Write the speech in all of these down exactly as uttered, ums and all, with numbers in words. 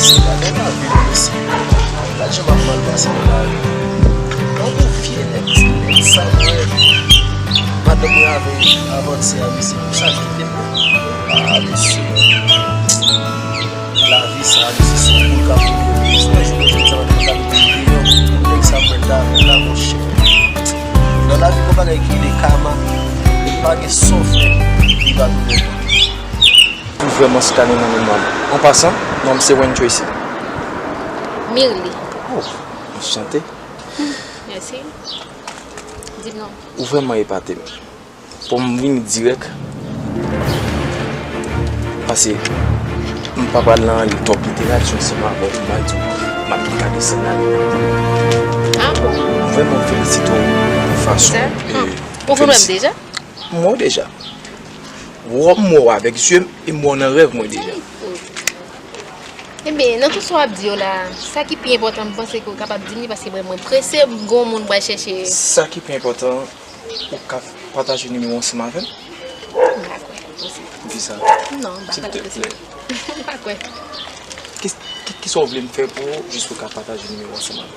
Gade lavi nou mesye. Gad jan m ap mal pase nan lari. Yon bon vye nèg, ti nèg sa mwen. Madanm mwen avè avanse a mesye, pou sa kite mwen. Ah mesye. Lavi sa, mesye, se yon boul k ap boule. Jis nan jounen jodi a, mwen ta mete deyò pou nèg sa mwen ta avè l la, monchè. Nan lavi, gon bagay ki rele kama, pa gen sa w fè, li pa tounen kont ou. Ou vrèman se kane nan memwa m. An pasan, non m se Wayne Tracy. Mirly. Oh, anchante. Mèsi. Di m non. Ou vrèman epate m. Pou m vini dirèk, paske m pa pral nan anyen twòp literati ansanm avè w pou m al di w m ap kite desann la. Ah bon? Ou vrèman felisite w pou fason. Sa? Ou konn wè m deja? M wè w deja. Wè w m wè w avèk zye m e m wè w nan rèv mwen deja. Ebyen, nan tout sa w ap di yo la, sa ki pi enpòtan, m panse ke w kapab di m li, paske mwen, mwen prese, m gon moun m pral chèche. Sa ki pi enpòtan, ou ka pataje nimewo ansanm avè m? M pa kwè, posib. Poukisa? Non, m pa kwè l posib. M pa kwè. Ki, ki, kisa w vle m fè pou ou, jis ou ka pataje nimewo ansanm avè m?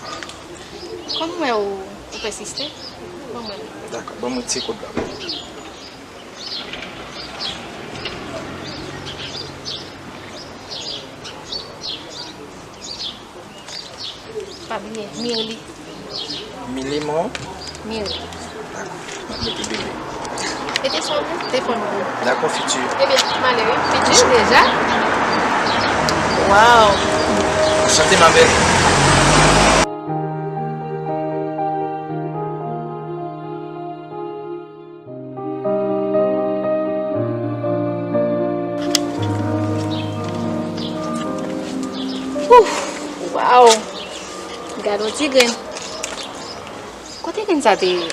Kòm m wè ou, ou pèsiste, ban mwen l. Dakò, ban mwen ti kòd la pou ou. Pa bliye, Mirly. Mili mò? Mirly. Dakò. M ap mete bebe. Mete sa w vle, te fon gou. Dakò, fiti. Ebyen, m ale wi. Fiti deja? Waw. Anchante, ma belle. Ouf! Waw! Gad on ti grenn. Kote grenn sa te ye?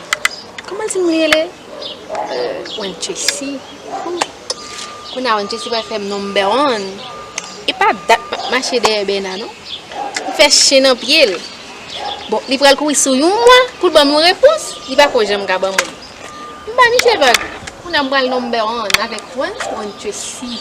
Kòman l di m li rele? Euh, Wenchesi. Kounye a Wenchesi pral fè m number one. E pa dat m ap mache dèyè Bèna non. Li fè chen nan pye l. Bon, li pral kouri sou yon mwa pou l ban m yon repons, li pa ko janm ka ban mwen. M bay misye vag. Kounye a m pral number one avèk Wenchesi.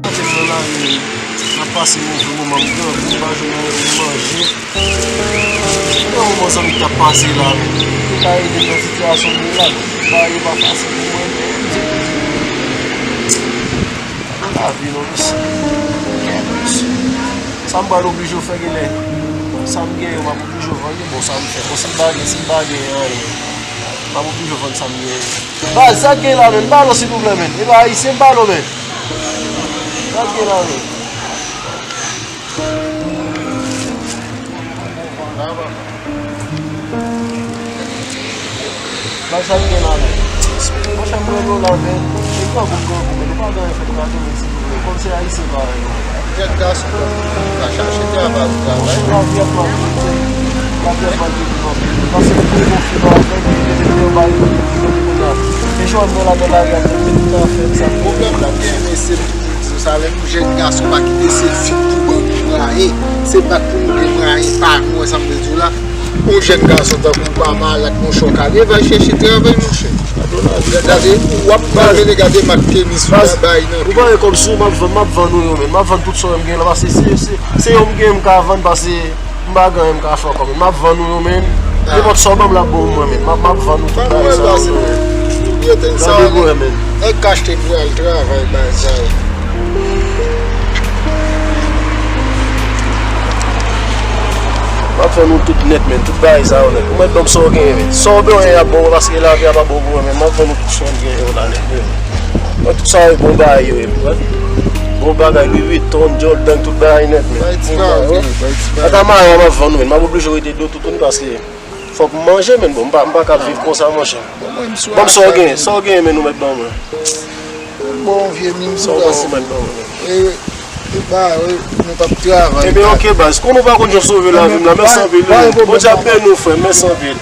Sa te fè la, e, n ap pase move moman, m grangou, m pa jwenn anyen pou m manje. Se yon moman zanmi k t ap pase la, men li te ka ede m nan sitiyasyon m ye la, men bagay yo pa fasil pou mwen, men m di, se lavi non, mesye. Kè, mesye. Sa m pral oblije fè genlè. Sa m genyen, m ap oblije vann li. Bon, sa m fè. Bon, si m pa gen, si m pa gen anyen, m ap oblije vann sa m genyen. Baz, sa k gen la menm? Balo, silvouplè, menm. E pa ayisyen, balo, menm. Sa k gen la menm? Baz, sa k gen la menm? Monchè, m renmen w la, men. E grangou, grangou, men nou pa gen anyen fè, nou pa gen anyen di nou, men. Kòm se ayisyen parèy nou. Jèn gason, pa chache travay, ou travay. Monchè, lavi ap mal pou ou, lavi ap mal pou ou anpil. Paske m te konfime avèk li, li te mete anba li, li te mete kounye a. E jòl mwen la nan lari a, tout tan fè m sa. Pwoblèm la, byen, mesye, m toujou di nou sa, lè nou jèn gason, pa kite se fi pou ban nou mwayen. Se bat pou nou gen mwayen pa nou, wè sa m vle di w la. Yon jèn gason tankou w pa malad, monchè, w ka leve al chèche travay, monchè. Gade, w ap mal mennen, gade mak tenis ou ta bay nan pye. Ou pa wè kòb sou, m ap vann, m ap vann ou yo, men. M ap vann tout sa w wè m gen la, paske se, se, se yo m gen m ka vann, paske m pa gen anyen m ka fè ankò, men. M ap vann ou yo, men. Nenpòt sa w ban m la bon pou mwen, men. M ap, m ap vann ou tout bagay sa yo, men. Gade pou wè, men. Nèg k achte pou al travay, bagay sa yo. M ap fè nou tout nèt, men, tout bagay sa yo nèt. Ou mèt ban m sa w genyen, men. Sa w bezwen y ap ba w, paske lavi a pa bon pou mwen, men. M ap fè nou tout sa w genyen yo la nèt, men. Mwen, tout sa yo bon bagay yo ye, men. Bon bagay, Louis Vuitton, Jordan, tout bagay nèt, men. Ata mayo a m ap vann, men. M ap oblije rete do toutouni, paske fòk m manje, men. Bon, m pa, m pa ka viv konsa, monchè. Ban m sa w genyen, sa w genyen, men, ou mèt ban mwen. Bon, vye, men, sa w genyen, ou mèt ban mwen. E, e, ba, e, nou p ap travay. Ebyen, oke, baz. Konnen w pa konn jan sove lavi m la. Mèsi anpil, wi. Bondye ap beni w, frè m. Mèsi anpil.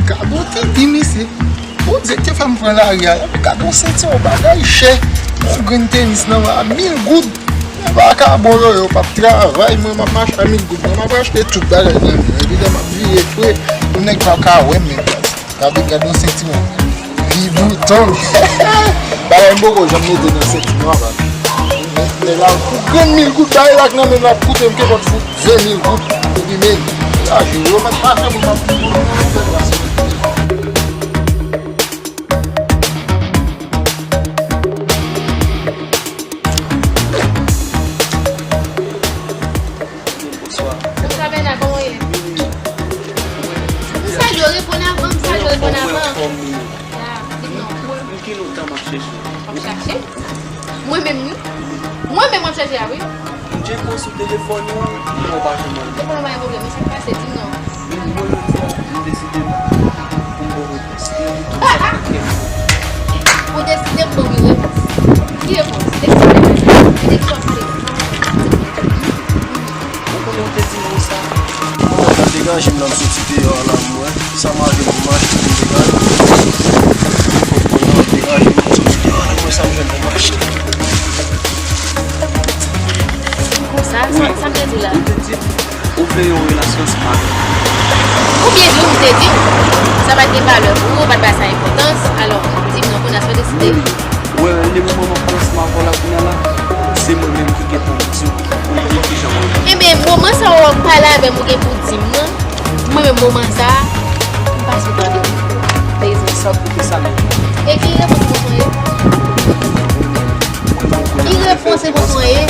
Gad on tenten, mesye. Bondye ki fè m Nan lari a, gad yon sentiwon, bagay chè. Yon grenn tenis nan men a, mil goud. Mwen pa ka bon yoyo, p ap travay, mwen m ap mache a mil goud. Mwen m ap achte tout bagay nan men. Epi lè m ap vire vre, yon nèg pa ka wè m menm. Gade, gad yon sentiwon. Vibouton. Bagay m poko janm mete nan sentiwon a, baz. Nèg la, pou grenn mil goud, bagay la k nan men l ap koute m, kenpòt fout ven mil goud. Epi men, la, je remèt mache pou m ap Bonswa. Sa va, Bèna, kòman w ye? M salye w, reponn avan, m salye w, reponn avan. Ya, di m non. M gen lontan m ap chèche w. W ap chache? Mwen menm, wi. Mwen menm w ap chache a, wi. M tcheke w sou telefòn ou, men w pa jwenn mwen. Telefòn ou pa gen pwoblèm, men sa k pase, di m non. Men mwen jodi a, m deside pou m ba w repons. Mwen di tou sa nan kè m. Ou deside pou w ba w repons. Ki repons? De ki sa w pale? De ki sa w pale? Ou konnen w te di mwen sa. Sa degaje m nan m soti deyò a la m wè. Sa m a jwenn pou m achte m degaje. Fòk mwen nan degaje m soti deyò a la m wè sa m jwenn pou m achte. Konsa, sa, sa m te di w la. Ou te di ou vle yon relasyon smart. Ou byen di w, m te di w. Sa pa t gen valè pou ou, ou pa t bay sa enpòtans. Alò, di m non, kounye a sa w deside. Wi, wi. Wè, le moman m ap pran ansanm avè w la kounye a la, se mwen menm ki gen pou m di w, pou m di w kijan mwen ye. Enben, moman sa w ap pale avè m, ou gen pou di m nan. Mwen menm, moman sa a, m pa sou tande w. Te izin sa pou fè sa menm. E ki repons pou mwen ye? Ki repons pou mwen ye?